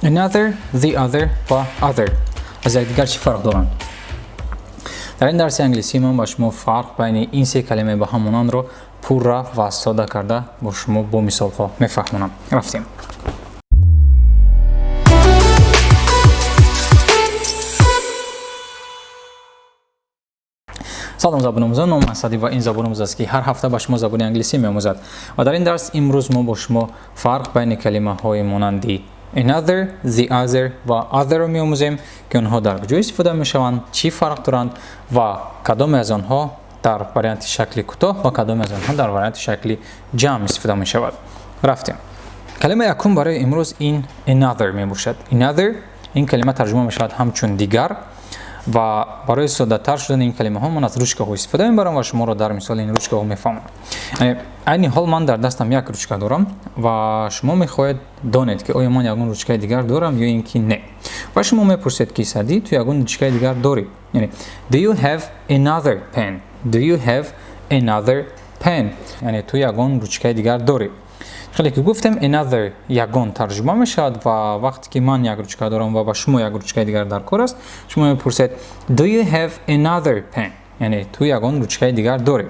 Another, the other ва other аз якдигар чӣ фарқ доранд? Дар ин дарси англисӣ ман ба шумо фарқ байни ин се калимаи ба ҳам монандро пурра ва сода карда бо шумо бо мисолҳо мефаҳмонам. Рафтем. Салом забономӯзон, ном ман Саъдӣ ва ин забономӯз аст, ки ҳар ҳафта ба шумо забони англисӣ меомӯзад. Ва дар ин дарс имрӯз мо бо шумо фарқ байни калимаҳои монанди another, the other ва other-ро меомӯзем, ки онҳо дар куҷо истифода мешаванд, чӣ фарқ доранд ва кадоме аз онҳо дар варианти шакли кӯтоҳ ва кадоме аз онҳо дар варианти шакли ҷамъ истифода мешавад. Рафтем. Калимаи якум барои имрӯз ин another мебошад. Another ин калима тарҷума мешавад ҳамчун дигар ва барои соддатар шудани ин калимаҳо ман аз ручкаҳо истифода мебарам ва шуморо дар мисоли ин ручкаҳо мефаҳмам. Айни ҳол ман дар дастам як ручка дорам ва шумо мехоҳед донед, ки оё ман ягон ручкаи дигар дорам ё ин ки не. Ва шумо мепурсед, ки Саъдӣ, ту ягон ручкаи дигар дорӣ? Яъне do you have another pen? Do you have another pen? Яъне ту ягон ручкаи дигар дорӣ? Хеле ки гуфтем, another ягон тарҷума мешавад ва вақте ки ман як ручка дорам ва ба шумо як ручкаи дигар дар кор аст, шумо мепурсед do you have another pen? Яъне ту ягон ручкаи дигар дорӣ?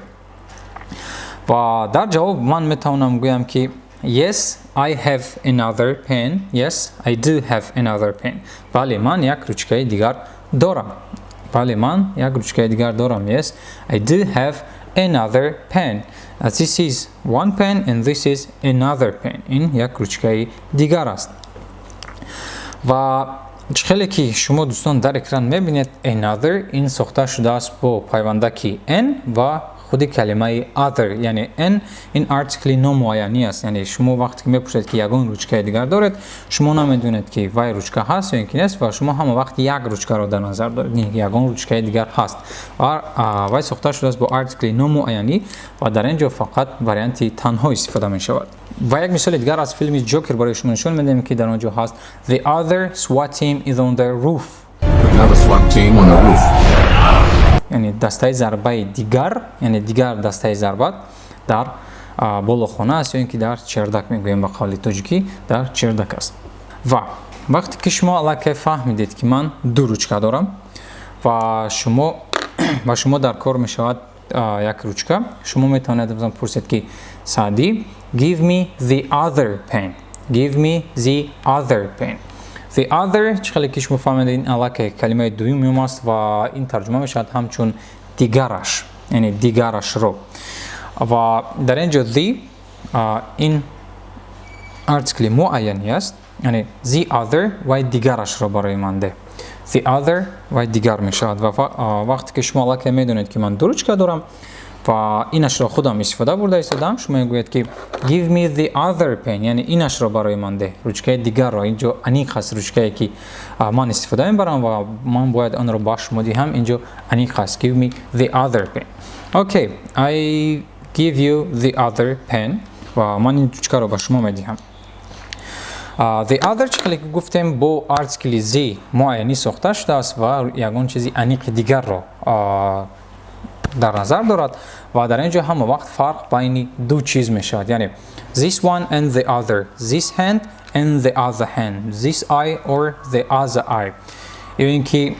Ва дар ҷавоб ман метавонам гӯям, ки yes, I have another pen. Yes, I do have another pen. Бале, ман як ручкаи дигар дорам. Бале, ман як ручкаи дигар дорам. Yes, I do have another pen. This is one pen and this is another pen. Ин як ручкаи дигар аст. Ва хеле ки шумо, дӯстон, дар экран мебинед, another ин сохта шудааст бо пайвандаки n ва худи калимаи other, яъне n ин артикли номуайянӣ аст. Яъне шумо вақте ки мепурсед, ки ягон ручкаи дигар доред, шумо намедонед, ки вай ручка ҳаст ё ин ки нест ва шумо ҳама вақт як ручкаро дар назар доред, ягон ручкаи дигар ҳаст. Ва вай сохта шудааст бо артикли номуайянӣ ва дар ин ҷо фақат варианти танҳо истифода мешавад. Ва як мисоли дигар аз филми Ҷокер барои шумо нишон медиҳем, ки дар он ҷо ҳаст the other SWAT team is on the roof. Another SWAT team on the roof. Яъне дастаи зарбаи дигар, яъне дигар дастаи зарба дар болохона аст ё ин ки дар чердак мегӯем, ба қавли тоҷикӣ дар чердак аст. Ва вақте ки шумо аллакай фаҳмидед, ки ман ду ручка дорам ва шумо ба шумо дар кор мешавад як ручка, шумо метавонед аз ман пурсед, ки Саъдӣ, give me the other pen. Give me the other pen. The other, чӣ хеле ки шумо фаҳмидед, ин аллакай калимаи дуюм аст ва ин тарҷума мешавад ҳамчун дигараш, яъне дигарашро. Ва дар ин ҷо the ин артикли муайянӣ аст, яъне the other вай дигарашро барои ман деҳ. The other вай дигар мешавад. Ва вақте ки шумо аллакай медонед, ки ман ду ручка дорам ва инашро худам истифода бурда истодам, шумо мегӯед, ки give me the other pen, яъне инашро барои ман деҳ, ручкаи дигарро. Инҷо аниқ аст, ручкае ки ман истифода мебарам ва ман бояд онро ба шумо диҳам, инҷо аниқ аст. Give me the other pen. Okay, I give you the other pen. Ва ман ин ручкаро ба шумо медиҳам. The other, чӣ хеле ки гуфтем, бо артикли the муайянӣ сохта шудааст ва ягон чизи аниқи дигарро дар назар дорад ва дар ин ҷо ҳама вақт фарқ байни ду чиз мешавад, яъне this one and the other, this hand and the other hand, this eye or the other eye, ё ин ки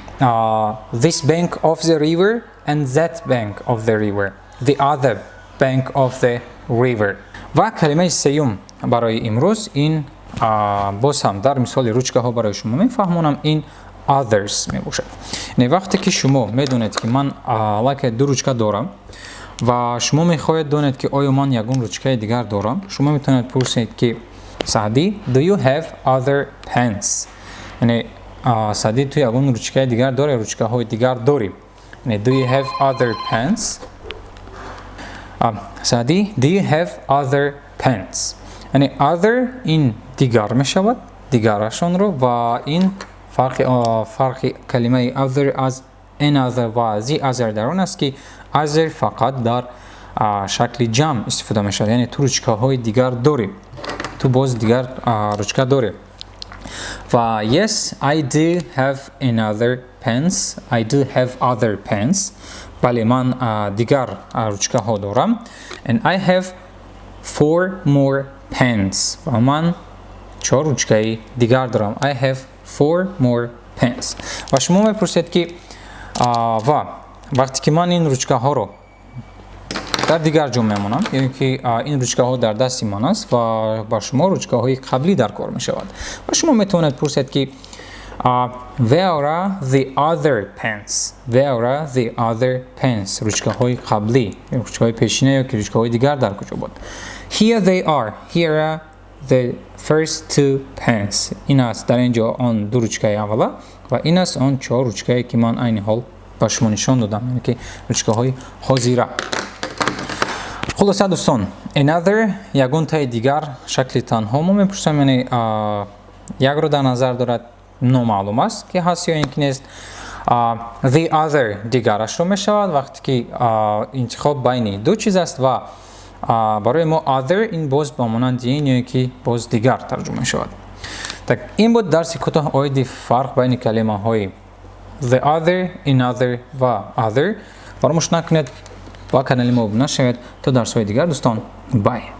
this bank of the river and that bank of the river, the other bank of the river. Ва калимаи сеюм барои имрӯз ин боз ҳам дар мисоли ручкаҳо барои шумо мефаҳмонам, ин others мебошад. Яъне вақте ки шумо медонед, ки ман аллакай ду ручка дорам ва шумо мехоҳед донед, ки оё ман ягон ручкаи дигар дорам, шумо метавонед пурсед, ки Саъдӣ, do you have other pens? Яъне Саъдӣ, ту ягон ручкаи дигар дорӣ, ручкаҳои дигар дорӣ? Яъне do you have other pens? Саъдӣ, do you have other pens? Яъне other ин дигар мешавад, дигарашонро. Ва ин фарқи калимаи other аз another ва the other дар он аст, ки other фақат дар шакли ҷамъ истифода мешавад, яъне ту ручкаҳои дигар дорӣ, ту боз дигар ручка дорӣ? Ва yes, I do have another pens. I do have other pens. Бале, ман дигар ручкаҳо дорам. And I have four more pens. Ва ман Чор ручкаи дигар дорам. I have four more pens. Ва шумо мепурсед, ки ва вақте ки ман ин ручкаҳоро дар дигар ҷо мемонам ё ин ки ин ручкаҳо дар дасти ман аст ва ба шумо ручкаҳои қаблӣ дар кор мешавад ва шумо метавонед пурсед, ки "Where are the other pens?" "Where are the other pens?" Ручкаҳои қаблӣ, ручкаҳои пешина ё ки ручкаҳои дигар дар куҷо буд? Here they are. Here are the first two pens. Ин аст дар ин ҷо он ду ручкаи аввала ва ин аст он чор ручкае, ки ман айни ҳол ба шумо нишон додам, яъне ки ручкаҳои ҳозира. Хулоса, дӯстон, another, ягонтаи дигар, шакли танҳо мо мепурсам, яъне якро дар назар дорад, номаълум аст, ки ҳаст ё ин ки нест. The other дигарашро мешавад, вақте ки интихоб байни ду чиз аст ва барои мо other ин боз ба монанди ин ё ки боз дигар тарҷума мешавад. Так, ин буд дарси кӯтоҳ оиди фарқ байни калимаҳои the other, another ва other. Фаромӯш накунед, ба канали мо обуна шавед. То дарсҳои дигар, дӯстон, bye.